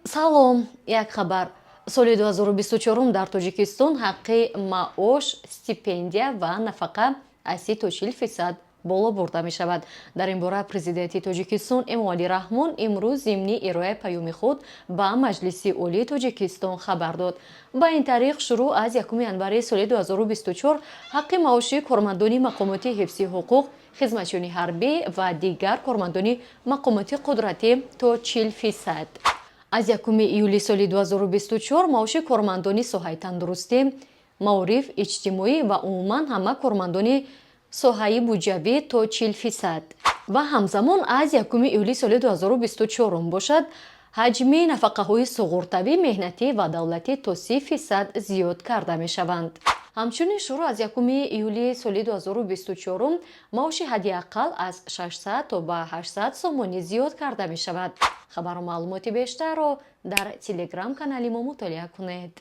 Салом, як хабар. Соли 2024 дар Тоҷикистон ҳаққи маош, стипендия ва нафақа аз 30 то 40% боло бурда мешавад. Дар ин бора Президенти Тоҷикистон Эмомалӣ Раҳмон имрӯз зимни ироаи паёми худ ба Маҷлиси Олии Тоҷикистон хабар дод. Ба ин тариқ, шурӯъ аз 1 январи соли 2024 ҳаққи маоши кормандони мақомоти ҳифзи ҳуқуқ, хизматчиёни ҳарбӣ ва дигар кормандони мақомоти қудратӣ то 40%, аз 1 июли соли 2024 маоши кормандони соҳаи тандурустӣ, маориф, иҷтимоӣ ва умуман ҳама кормандони соҳаи буҷавӣ то 40% ва ҳамзамон аз 1 июли соли 2024 бошад, ҳаҷми нафақаҳои суғуртавӣ, меҳнатӣ ва давлатӣ то 30% зиёд карда мешаванд. Ҳамчунин, шурӯъ аз 1 июли соли 2024 маоши ҳадди аққал аз 600 то ба 800 сомонӣ зиёд карда мешавад. Хабару маълумоти бештарро дар Телеграм канали мо мутолиа кунед.